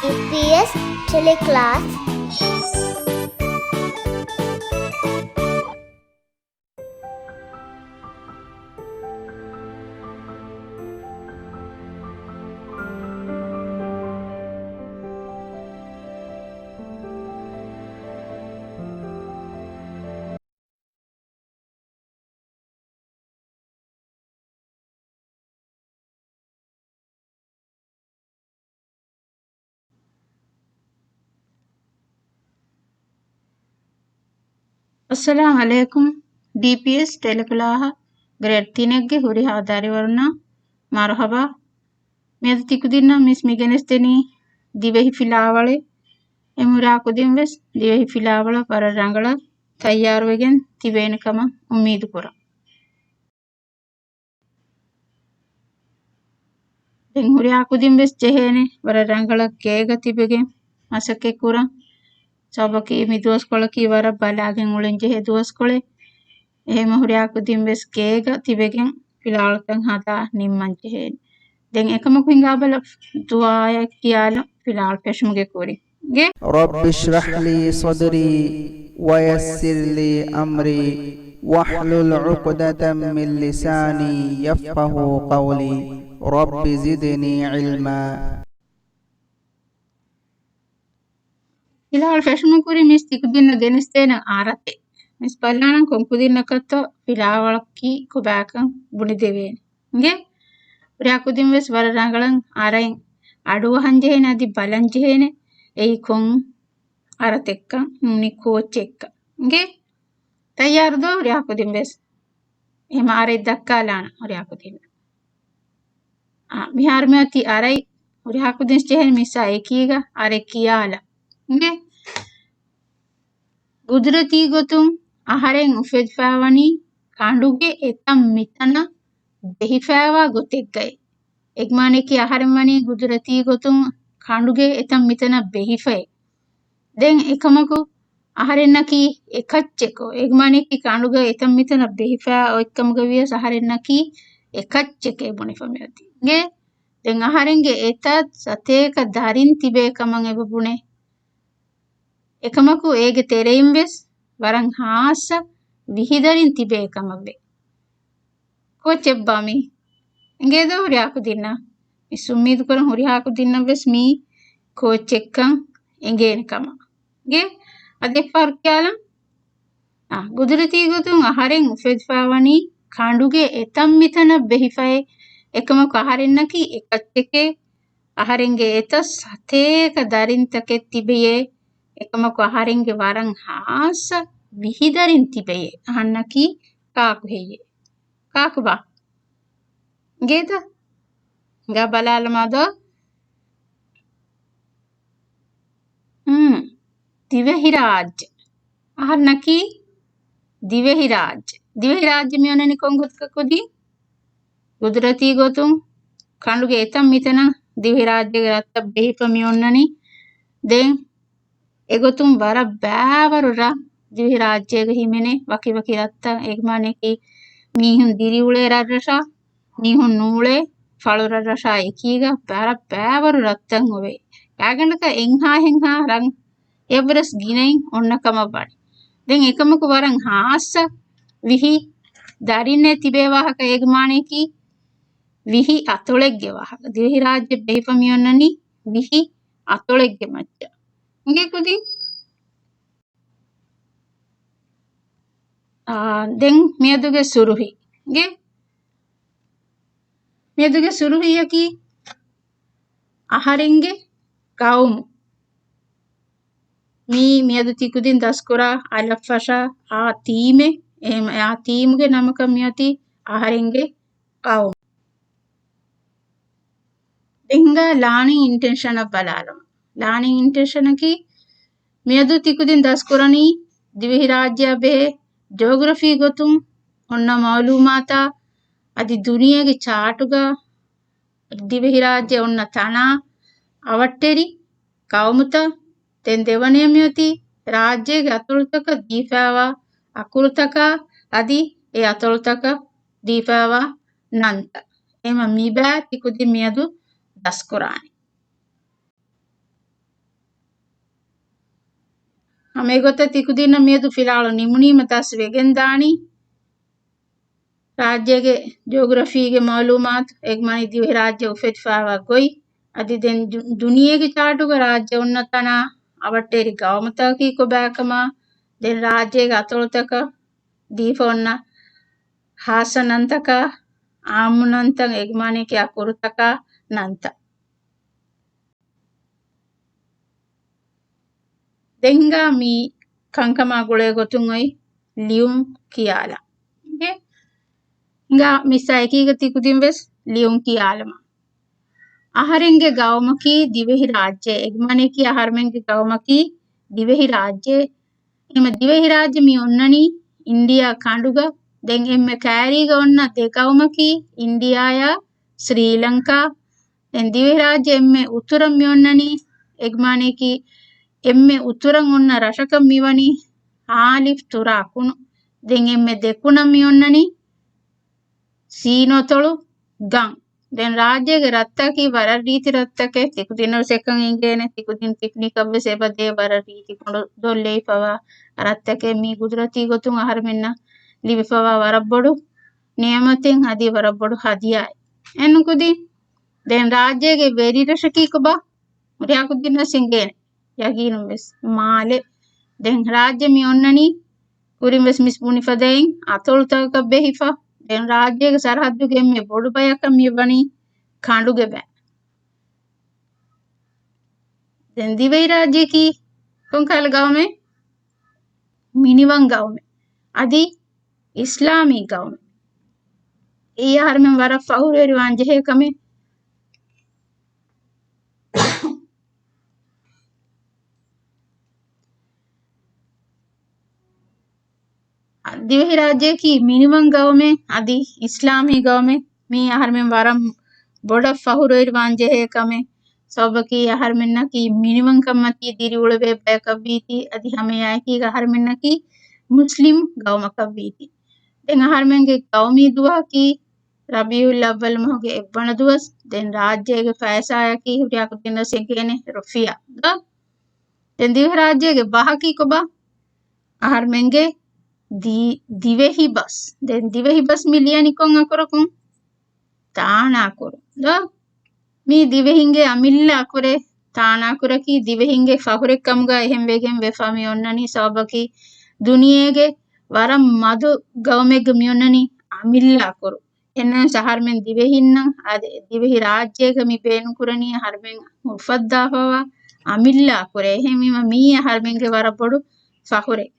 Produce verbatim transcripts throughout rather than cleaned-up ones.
ޑީޕީއެސް ޓެލެކްލާސް. އައްސަލާމް ޢަލައިކުމް. ޑީޕީއެސް ޓެލެކްލާހަށް ގްރޭޑް ތިނެއްގެ ހުރިހާ ދަރިވަރުންނަށް މަރުޙަބާ. މިއަދު ތިކުދިންނަށް މިސް މިގެނެސްދެނީ ދިވެހި ފިލާވަޅެއް. އެމް ހުރިހާ ކުދިން ވެސް ދިވެހި ފިލާވަޅަށް ވަރަށް ރަނގަޅަށް ތައްޔާރުވެގެން ތިބޭނެ ކަމަށް އުއްމީދު ކުރަން. ދެން ހުރިހާ ކުދިން ވެސް ޖެހޭނެ ވަރަށް ރަނގަޅަށް ގޭގަ ތިބެގެން މަސައްކަތް ކުރަން. ސަބަބަކީ މި ދުވަސްކޮޅަކީ ވަރަށް ބަލާގެން އުޅެން ޖެހޭ ދުވަސްކޮޅެއް. އެހެންމަ ހުރިހާ ކުދިން ވެސް ގޭގަ ތިބެގެން ފިލާވަޅުތައް ހަދާ ނިންމަން ޖެހޭނެ. ދެން އެކަމަކު ހިނގާބަލަ، ދުޢާއެއް ކިޔާލަން ފިލާވަޅު ފެށުމުގެ ކުރިން. ގެ. رب اشرح لي صدري ويسر لي أمري واحلل عقدة من لساني يفقهوا قولي. رب زدني علما. ފިލާވަޅު ފެށުމުގެ ކުރިން މިސް ތިކުދިންނަށް ގެނެސްދޭނަން އަރަތެއް. މިސް ބަލާނަން ކޮން ކުދިންނަކަށްތޯ ފިލާވަޅަކީ ކޮބާކަން ބުނެދެވޭނެ. އިނގޭ؟ ހުރިހާ ކުދިން ވެސް ވަރަށް ރަނގަޅަށް އަރައިން އަޑުއަހަން ޖެހޭނެ، އަދި ބަލަން ޖެހޭނެ އެއީ ކޮން އަރަތެއްކަން، ނޫނީ ކޯއްޗެއްކަން. އިނގޭ؟ ތައްޔާރު ދޯ ހުރިހާ ކުދިން ވެސް؟ އެހެމަ އަރައެއް ދައްކާލާނަން ހުރިހާ ކުދިންނަށް. އާ، މިހާރު މިއޮތީ އަރައި ހުރިހާ ކުދިން ޖެހޭނެ މިސްއާ އެކީގަ އަރައެއް ކިޔާލަ. އިނގޭ؟ ގުދުރަތީ ގޮތުން އަހަރެން އުފެދިފައިވަނީ ކަނޑުގެ އެތަން މިތަނަށް ބެހިފައިވާ ގޮތެއްގައި. އެގެ މާނައަކީ އަހަރެން ވަނީ ގުދުރަތީ ގޮތުން ކަނޑުގެ އެތަން މިތަނަށް ބެހިފައި. ދެން އެކަމަކު އަހަރެންނަކީ އެކައްޗެކޯ. އެގެ މާނައަކީ ކަނޑުގަ އެތަން މިތަނަށް ބެހިފައި އޮތްކަމުގަ ވިޔަސް އަހަރެންނަކީ އެކައްޗެކޭ ބުނެފަ މިއޮތީ. އިނގޭ؟ ދެން އަހަރެންގެ އެތައް ސަތޭކަ ދަރިން ތިބޭ ކަމަށް އެބަ ބުނޭ. އެކަމަކު އޭގެ ތެރެއިން ވެސް ވަރަށް ހާއްސަ ވިހި ދަރިން ތިބޭ ކަމަށް ވޭ. ކޯއްޗެއްބާ މީ؟ އެނގޭދޯ ހުރިހާ ކުދިންނަށް؟ މިސް އުއްމީދު ކުރަން ހުރިހާ ކުދިންނަށް ވެސް މީ ކޯއްޗެއްކަން އެނގޭނެ ކަމަށް. އިނގޭ؟ އަދި އެއްފަހަރު ކިޔާލަން. އާ، ގުދުރަތީ ގޮތުން އަހަރެން އުފެދިފައިވަނީ ކަނޑުގެ އެތަން މިތަނަށް ބެހިފައޭ. އެކަމަކު އަހަރެންނަކީ އެކައްޗެކޭ. އަހަރެންގެ އެތައް ސަތޭކަ ދަރިންތަކެއް ތިބެޔޭ. އެކަމަކު އަހަރެންގެ ވަރަށް ހާއްސަ ވިހި ދަރިން ތިބެޔޭ. އަހަންނަކީ ކާކު ހެއްޔޭ؟ ކާކުބާ؟ އިނގޭތަ؟ ހިނގާ ބަލާލަމާ ދޯ. ހުން. ދިވެހިރާއްޖެ. އަހަންނަކީ ދިވެހިރާއްޖެ. ދިވެހިރާއްޖެ މި އޮންނަނީ ކޮން ގޮތަކަށް ކުދިން؟ ގުދުރަތީ ގޮތުން ކަނޑުގެ އެތައް މިތަނަށް ދިވެހިރާއްޖޭގެ ރަށްތައް ބެހިފަ މި އޮންނަނީ. ދެން އެގޮތުން ވަރަށް ބައިވަރު ރަށް ދިވެހިރާއްޖޭގަ ހިމެނޭ، ވަކިވަކި ރަށްތައް. އޭގެ މާނައަކީ މީހުން ދިރިއުޅޭ ރަށްރަށާ، މީހުން ނޫޅޭ ފަޅުރަށްރަށާ އެކީގަ ވަރަށް ބައިވަރު ރަށްތައް އޮވޭ. ގާތްގަނޑަކަށް އެންހާ ހެންހާ ރަށް އެއްވެރަސް ގިނައިން އޮންނަ ކަމަށް ވަނީ. ދެން އެކަމަކު ވަރަށް ހާއްސަ ވިހި ދަރިންނޭ ތިބޭ ވާހަކަ. އޭގެ މާނައަކީ ވިހި އަތޮޅެއްގެ ވާހަކަ. ދިވެހިރާއްޖެ ބެހިފަ މި އޮންނަނީ ވިހި އަތޮޅެއްގެ މައްޗަށް. އިނގޭ ކުދިން؟ އާ، ދެން މިއަދުގެ ސުރުހި. އިނގޭ؟ މިއަދުގެ ސުރުހީއަކީ އަހަރެންގެ ޤައުމު. މީ މިއަދު ތިކުދިން ދަސްކުރާ އަލަށްފަށާ އާ ތީމެއް. އެހެން އާ ތީމުގެ ނަމަކަށް މިއޮތީ އަހަރެންގެ ޤައުމު. ދެން ހިނގާ ލާނިން އިންޓެންޝަނަށް ބަލާލަމާ. ލާނިން އިންޓެންޝަނަކީ މިއަދު ތިކުދިން ދަސްކުރަނީ ދިވެހިރާއްޖެއަށް ބެހޭ ޖޯގްރަފީ ގޮތުން އޮންނަ މައުލޫމާތާ އަދި ދުނިޔޭގެ ޗާޓުގަ ދިވެހިރާއްޖެ އޮންނަ ތަނާ، އަވަށްޓެރި، ޤައުމުތައް. ދެން ދެވަނަޔަށް މިއޮތީ ރާއްޖޭގެ އަތޮޅުތަކަށް ދީފައިވާ އަކުރުތަކާ އަދި އެ އަތޮޅުތަކަށް ދީފައިވާ ނަންތައް. އެހެމަ މިބައި ތިކުދިން މިއަދު ދަސްކުރާނެ. ހަމަ އެގޮތަށް ތިކުދިންނަށް މިއަދު ފިލާވަޅު ނިމުނީމަ ދަސް ވެގެންދާނީ ރާއްޖޭގެ ޖޯގްރަފީގެ މައުލޫމާތު، އެގްމާނީ ދިވެހިރާއްޖެ އުފެދިފައިވާ ގޮތް. އަދި ދެން ދު-، ދުނިޔޭގެ ޗާޓުގަ ރާއްޖެ އޮންނަ ތަނާ އަވަށްޓެރި ގައުމުތަކަކީ ކޮބާކަމާ، ދެން ރާއްޖޭގެ އަތޮޅުތަކަށް ދީފަ އޮންނަ ހާއްސަ ނަންތަކާ، އާއްމު ނަންތައް، އެގްމާނީކީ އަކުރުތަކާ ނަންތައް. ދެންގާ މި ކަންކަމާ ގުޅޭ ގޮތުން އޮތް ލިޔުން ކިޔާލާ. އިނގޭ؟ އިނގާ މިސްއާ އެކީގަ ތިކުދިން ވެސް ލިޔުން ކިޔާލަމާ. އަހަރެންގެ ގައުމަކީ ދިވެހި ރާއްޖެ. އެގްމާނީކީ އަހަރުމެންގެ ގައުމަކީ ދިވެހި ރާއްޖެ. އެމަ ދިވެހިރާއްޖެ މި އޮންނަނީ އިންޑިއާ ކަނޑުގަ. ދެން އެންމެ ކައިރީގަ އޮންނަ ދެ ގައުމަކީ އިންޑިއާޔާ ސްރީލަންކާ. ދެން ދިވެހިރާއްޖެ އެންމެ އުތުރަށް މި އޮންނަނީ، އެގްމާނީކީ އެންމެ އުތުރަށް އޮންނަ ރަށަކަށް މިވަނީ ހާލިފް ތުރާ ކުނު. ދެން އެންމެ ދެކުނަށް މި އޮންނަނީ ސީނޯތޮޅު ގަން. ދެން ރާއްޖޭގެ ރަށްތަކަކީ ވަރަށް ރީތި ރަށްތަކެއް. ތިކުދިންނަށް އެކަން އެނގޭނެ. ތިކުދިން ޕިކްނިކަށް ވެސް އެބަދޭ. ވަރަށް ރީތި ކޮނޑު ދޮށް ލެވިފަވާ ރަށްތަކެއް. މީ ގުދުރަތީ ގޮތުން އަހަރުމެންނަށް ލިބިފަވާ ވަރަށް ބޮޑު ނިޢުމަތެއް އަދި ވަރަށް ބޮޑު ހަދިޔާއެއް. އެންނުކުދިން ދެން ރާއްޖޭގެ ވެރިރަށަކީ ކޮބާ؟ ހުރިހާ ކުދިންނަށް އެނގޭނެ. ޔަގީނުން ވެސް މާލެ. ދެން ރާއްޖެ މި އޮންނަނީ ކުރިން ވެސް މިސް ބުނިފަދައިން އަތޮޅުތަކަކަށް ބެހިފަ. ދެން ރާއްޖޭގެ ސަރަހައްދުގެ އެންމެ ބޮޑު ބަޔަކަށް މި ވަނީ ކަނޑުގެ ބައި. ދެން ދިވެހިރާއްޖެއަކީ ކޮންކަހަލަ ގައުމެއް؟ މިނިވަން ގައުމެއް. އަދި އިސްލާމީ ގައުމެއް. އެއީ އަހަރުމެން ވަރަށް ފަހުރުވެރިވާން ޖެހޭ ކަމެއް. ދިވެހިރާއްޖެއަކީ މިނިވަން ގައުމެއް، އަދި އިސްލާމީ ގައުމެއް. މީ އަހަރުމެން ވަރަށް ބޮޑަށް ފަހުރުވެރިވާން ޖެހޭ ކަމެއް. ސަބަބަކީ އަހަރުމެންނަކީ މިނިވަންކަންމަތީ ދިރިއުޅެވޭ ބަޔަކަށްވީތީ، އަދި ހަމައެއާއެކީގަ އަހަރުމެންނަކީ މުސްލިމް ގައުމަކަށްވީތީ. ދެން އަހަރުމެންގެ ގައުމީ ދުވަހަކީ ރަބީޢުލް އައްވަލް މަހުގެ އެއްވަނަ ދުވަސް. ދެން ރާއްޖޭގެ ފައިސާއަކީ ހުރިހާ ކުދިންނަށް އެނގޭނެ ރުފިޔާ. ދޯ؟ ދެން ދިވެހިރާއްޖޭގެ ބަހަކީ ކޮބާ؟ އަހަރުމެންގެ ދި-، ދިވެހި ބަސް. ދެން ދިވެހި ބަސް މި ލިޔަނީ ކޮން އަކުރަކުން؟ ތާނާ އަކުރު. ދޯ؟ މީ ދިވެހިންގެ އަމިއްލަ އަކުރެއް. ތާނާ އަކުރަކީ ދިވެހިންގެ ފަހުރެއް ކަމުގަ އެހެން ވެގެން ވެފަ މި އޮންނަނީ. ސަބަބަކީ ދުނިޔޭގެ ވަރަށް މަދު ގައުމެއްގަ މި އޮންނަނީ އަމިއްލަ އަކުރު. އެންނަން އަހަރުމެން ދިވެހިންނަށް އަދި ދިވެހި ރާއްޖޭގަ މި ބޭނުންކުރަނީ އަހަރުމެން އުފައްދާފަވާ އަމިއްލަ އަކުރެއް. އެހެންވީމަ މީ އަހަރުމެންގެ ވަރަށް ބޮޑު ފަހުރެއް.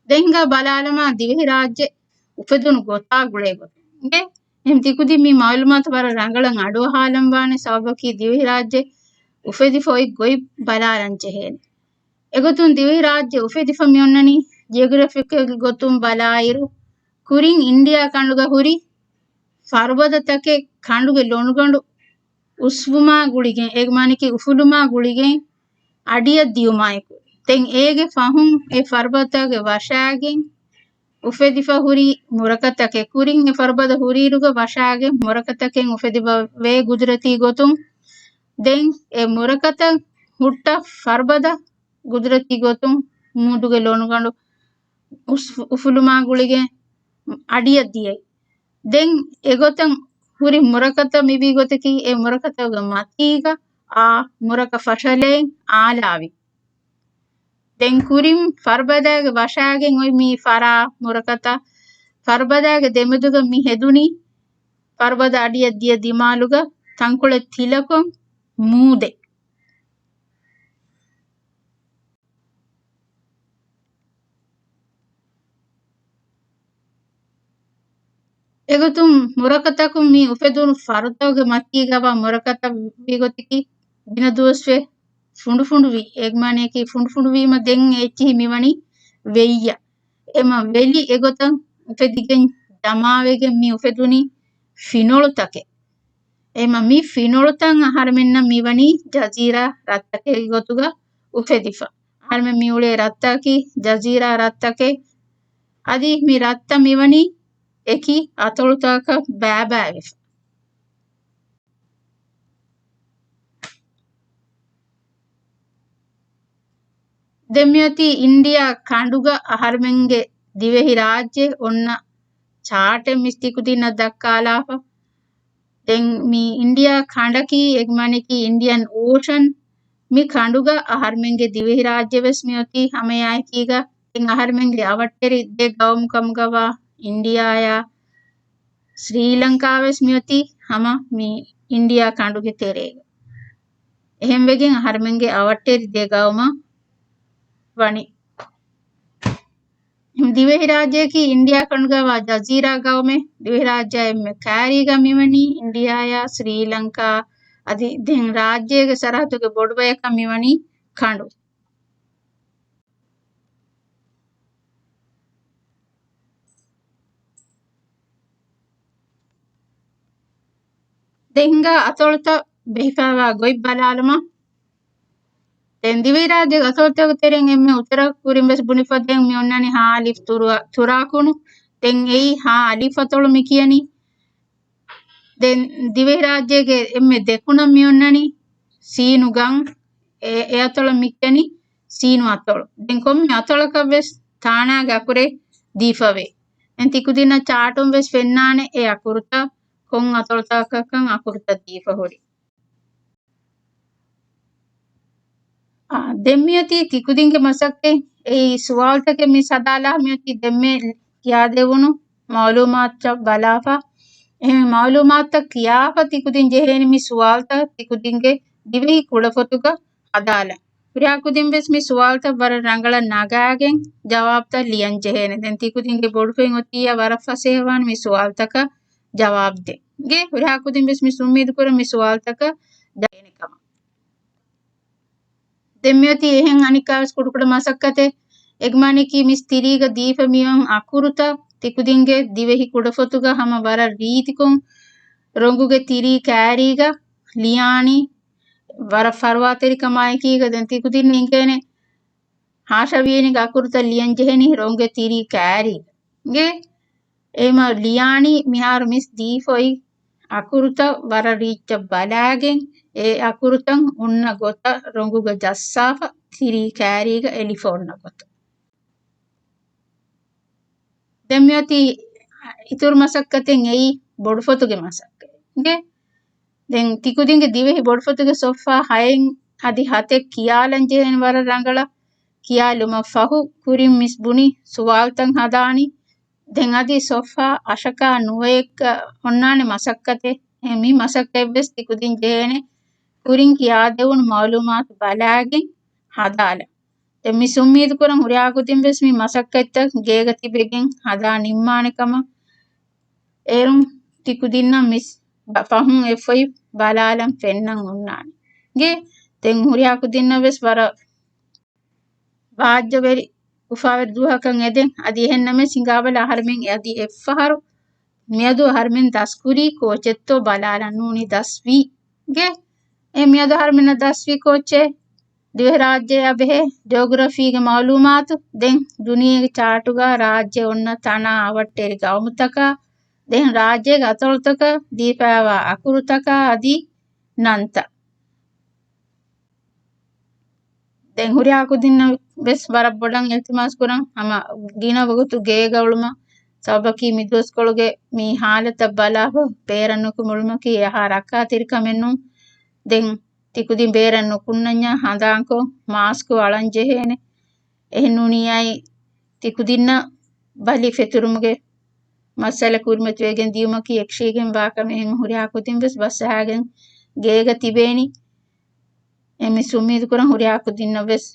ދެން ހިނގާ ބަލާލަމާ ދިވެހިރާއްޖެ އުފެދުނު ގޮތާ ގުޅޭ ގޮތުން. އިނގޭ؟ އެހެން ތިކުދިން މި މައުލޫމާތު ވަރަށް ރަނގަޅަށް އަޑުއަހާލަން ވާނެ. ސަބަބަކީ ދިވެހިރާއްޖެ އުފެދިފަ އޮތް ގޮތް ބަލާލަން ޖެހޭނެ. އެގޮތުން ދިވެހިރާއްޖެ އުފެދިފަ މި އޮންނަނީ ޖިއޮގްރަފިކަލް ގޮތުން ބަލާއިރު، ކުރިން އިންޑިއާ ކަނޑުގަ ހުރި ފަރުބަދަތަކެއް ކަނޑުގެ ލޮނުގަނޑު އުސްވުމާ ގުޅިގެން، އޭގެ މާނައަކީ އުފުލުމާ ގުޅިގެން އަޑިއަށް ދިޔުމާއެކު. ދެން އޭގެ ފަހުން އެ ފަރުބަދަތަކުގެ ވަށާގެން އުފެދިފަ ހުރި މުރަކަތަކެއް، ކުރިން އެ ފަރުބަދަ ހުރިއިރުގަ ވަށާގެން މުރަކަތަކެއް އުފެދިފަވޭ ގުދުރަތީ ގޮތުން. ދެން އެ މުރަކަތައް ހުއްޓަ ފަރުބަދަ ގުދުރަތީ ގޮތުން މޫދުގެ ލޮނުގަނޑު އުސް-، އުފުލުމާ ގުޅިގެން އަޑިއަށް ދިޔައީ. ދެން އެގޮތަށް ހުރި މުރަކަތައް މިވީ ގޮތަކީ، އެ މުރަކަތަކުގެ މަތީގަ އާ މުރަކަ ފަށަލައިން އާލާވި. ދެން ކުރިން ފަރުބަދާގެ ވަށާގެން އޮތް މި ފަރާ މުރަކަތައް، ފަރުބަދާގެ ދެމެދުގަ މި ހެދުނީ ފަރުބަދަ އަޑިއަށް ދިޔަ ދިމާލުގަ ތަންކޮޅެއް ތިލަކޮށް މޫދެއް. އެގޮތުން މުރަކަތަކުން މި އުފެދުނު ފަރުތަކުގެ މަތީގަވާ މުރަކަތައް ވީގޮތަކީ ގިނަ ދުވަސްވެ ފުނޑުފުނޑުވީ. އޭގެ މާނައަކީ ފުނޑުފުނޑުވީމަ ދެން އެއްޗިހި މިވަނީ ވެއްޔަށް. އެމަ ވެލި އެގޮތަށް އުފެދިގެން ޖަމާވެގެން މި އުފެދުނީ ފިނޮޅުތަކެއް. އެމަ މި ފިނޮޅުތައް އަހަރެމެންނަށް މިވަނީ ޖަޒީރާ ރަށްތަކެއް ގޮތުގަ އުފެދިފަ. އަހަރެމެން މިއުޅޭ ރަށްތަކަކީ ޖަޒީރާ ރަށްތަކެއް. އަދި މި ރަށްތައް މިވަނީ އެކި އަތޮޅުތަކަކަށް ބައިބައިވެފަ. ދެން މިއޮތީ އިންޑިއާ ކަނޑުގަ އަހަރުމެންގެ ދިވެހި ރާއްޖެ އޮންނަ ޗާޓެއް މިސް ތިކުދިންނަށް ދައްކާލާފަ. ދެން މި އިންޑިއާ ކަނޑަކީ އެގްމަނިކީ އިންޑިއަން އޯޝަން. މި ކަނޑުގަ އަހަރުމެންގެ ދިވެހިރާއްޖެ ވެސް މިއޮތީ ހަމައެއާއެކީގަ. ދެން އަހަރުމެންގެ އަވަށްޓެރި ދެ ގައުމު ކަމުގަވާ އިންޑިއާޔާ ސްރީލަންކާ ވެސް މިއޮތީ ހަމަ މި އިންޑިއާ ކަނޑުގެ ތެރޭގަ. އެހެންވެގެން އަހަރުމެންގެ އަވަށްޓެރި ދެ ގައުމަށް ވަނީ. ދިވެހިރާއްޖެއަކީ އިންޑިއާ ކަނޑުގަވާ ޖަޒީރާ ގައުމެއް. ދިވެހިރާއްޖެއާ އެންމެ ކައިރީގަ މިވަނީ އިންޑިއާޔާ ސްރީލަންކާ އަދި ދެން ރާއްޖޭގެ ސަރަހައްދުގެ ބޮޑުބަޔަކަށް މިވަނީ ކަނޑު. ދެން ހިނގާ އަތޮޅުތައް ބެހިފައިވާ ގޮތް ބަލާލުމަށް. ދެން ދިވެހިރާއްޖޭގެ އަތޮޅުތަކުގެ ތެރެއިން އެންމެ އުތަރަށް ކުރިން ވެސް ބުނިފަ ދެން މި އޮންނަނީ ހާ އަލިފް ތުރު-، ތުރާކުނު. ދެން އެއީ ހާ އަލިފް އަތޮޅު މި ކިޔަނީ. ދެން ދިވެހިރާއްޖޭގެ އެންމެ ދެކުނަށް މި އޮންނަނީ ސީނު ގަން. އެ، އެ އަތޮޅަށް މި ކިޔަނީ ސީނު އަތޮޅު. ދެން ކޮންމެ އަތޮޅަކަށް ވެސް ތާނާގެ އަކުރެއް ދީފަވޭ. ދެން ތިކުދިންނަށް ޗާޓުން ވެސް ފެންނާނެ އެ އަކުރުތައް ކޮން އަތޮޅުތަކަކަށް އަކުރުތައް ދީފަ ހުރި. އާ، ދެން މިއޮތީ ތިކުދިންގެ މަސައްކަތް. އެއީ ސުވާލުތަކެއް މި ހަދާލާ މިއޮތީ ދެންމެ ކިޔާދެވުނު މައުލޫމާތުތައް ބަލާފަ. އެހެން މައުލޫމާތުތައް ކިޔާފަ ތިކުދިން ޖެހޭނެ މި ސުވާލުތައް ތިކުދިންގެ ދިވެހި ކުޑަފޮތުގަ ހަދާލަން. ހުރިހާ ކުދިން ވެސް މި ސުވާލުތައް ވަރަށް ރަނގަޅަށް ނަގާގެން ޖަވާބުތައް ލިޔަން ޖެހޭނެ. ދެން ތިކުދިންގެ ބޮޑުފައިން އޮތިއްޔާ ވަރަށް ފަސޭހަވާން މި ސުވާލުތަކަށް ޖަވާބު ދޭން. ގެ ހުރިހާ ކުދިން ވެސް މި އުއްމީދު ކުރަން މި ސުވާލުތަކަށް ޖަވާބު ދޭނެ ކަމަށް. ދެން މިއޮތީ އެހެން އަނެއްކާ ވެސް ކުޑަކުޑަ މަސައްކަތެއް. އެގްމަނިކީ މިސް ތިރީގަ ދީފަ މިއޮން އަކުރުތައް ތިކުދިންގެ ދިވެހި ކުޑަފޮތުގަ ހަމަ ވަރަށް ރީތިކޮށް ރޮނގުގެ ތިރީ ކައިރީގަ ލިޔާނީ. ވަރަށް ފަރުވާތެރިކަމާއެކީގަ ދެން ތިކުދިން އިނގޭނެ ހާށަވިޔަނިގެ އަކުރުތައް ލިޔަން ޖެހެނީ ރޮނގެ ތިރީ ކައިރީގެ. އެމަ ލިޔާނީ މިހާރު މިސް ދީފައި އަކުރުތައް ވަރަށް ރީއްޗަށް ބަލާގެން، އެ އަކުރުތައް އޮންނަ ގޮތަށް ރޮނގުގަ ޖައްސާފަ ތިރީ ކައިރީގަ އެލިފަ އޮންނަ ގޮތަށް. ދެން މިއޮތީ އިތުރު މަސައްކަތެއް އެއީ ބޮޑުފޮތުގެ މަސައްކަތް. އިނގޭ؟ ދެން ތިކުދިންގެ ދިވެހި ބޮޑުފޮތުގެ ސޮފްހާ ހައެއް އަދި ހަތެއް ކިޔާލަން ޖެހޭނެ ވަރަށް ރަނގަޅަށް. ކިޔާލުމަށް ފަހު ކުރިން މިސް ބުނި ސުވާލުތައް ހަދާނީ. ދެން އަދި ސޮފްހާ އަށަކާ ނުވައެއްގަ އޮންނާނެ މަސައްކަތެއް. މި މަސައްކަތް ވެސް ތިކުދިން ޖެހޭނެ ކުރިން ކިޔާދެވުނު މައުލޫމާތު ބަލާގެން ހަދާލަން. ދެން މިސް އުއްމީދު ކުރަން ހުރިހާ ކުދިން ވެސް މި މަސައްކަތްތައް ގޭގަ ތިބެގެން ހަދާ ނިންމާނެ ކަމަށް. އޭރުން ތިކުދިންނަށް މިސް ބަ-، ފަހުން އެއްފައި ބަލާލަން ފެންނަން އޮންނާނެ. އިނގޭ؟ ދެން ހުރިހާ ކުދިންނަށް ވެސް ވަރަށް ބާއްޖަވެރި އުފާވެރި ދުވަހަކަށް އެދެން. އަދި އެހެން ނަމަވެސް ހިނގާބަލަ އަހަރެމެން އަދި އެއްފަހަރު މިއަދު އަހަރެމެން ދަސްކުރީ ކޯޗެއްތޯ ބަލާލަން ނޫނީ ދަސްވީ. އިނގޭ؟ އެ މިއަދު އަހަރެމެންނަށް ދަސްވީ ކޯޗެއް ދިވެހިރާއްޖެއާ ބެހޭ ޖޯގްރަފީގެ މައުލޫމާތު، ދެން ދުނިޔޭގެ ޗާޓުގަ ރާއްޖެ އޮންނަ ތަނާ އަވަށްޓެރި ގައުމުތަކާ، ދެން ރާއްޖޭގެ އަތޮޅުތަކަށް ދީފައިވާ އަކުރުތަކާ އަދި ނަންތައް. ދެން ހުރިހާ ކުދިންނަށް ވެސް ވަރަށް ބޮޑަށް އިލްތިމާސް ކުރަން، ހަމަ ގިނަ ވަގުތު ގޭގަ އުޅުމަށް. ސަބަބަކީ މި ދުވަސްކޮޅުގެ މި ހާލަތަށް ބަލާފަ ބޭރަށް ނުކުމެ އުޅުމަކީ އެހާ ރައްކާތެރިކަމެއް ނޫން. ދެން ތިކުދިން ބޭރަށް ނުކުންނަންޏާ ހަނދާންކޮށް މާސްކު އަޅަން ޖެހޭނެ. އެހެން ނޫނީ އައި ތިކުދިންނަށް ބަލި ފެތުރުމުގެ މައްސަލަ ކުރިމަތިވެގެން ދިޔުމަކީ އެކަށީގެން ވާ ކަމެއް. ހުރިހާ ކުދިން ވެސް ބަސްއަހާގެން ގޭގަ ތިބޭނީ. އެ މިސް އުއްމީދު ކުރަން ހުރިހާ ކުދިންނަށް ވެސް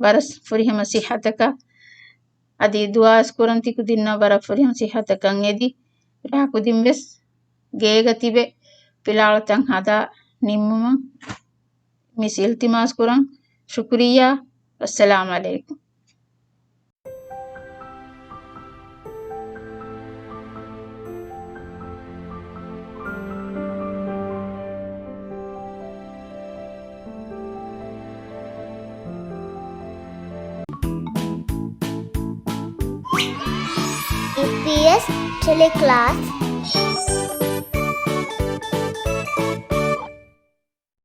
ވަރަށް ފުރިހަމަ ސިއްހަތަކަށް އަދި ދުޢާވެސް ކުރަން ތިކުދިންނަށް ވަރަށް ފުރިހަމަ ސިއްހަތަކަށް އެދި، ހުރިހާ ކުދިން ވެސް ގޭގަ ތިބެ ޕިލާޅުތައް ހަދާ ނިންމުމަށް މިސް އިލްތިމާސް ކުރަން. ޝުކުރިއްޔާ. ވައްސަލާމް ޢަލައިކުމް. އީޕީއެސް ޓެލެކްލާސް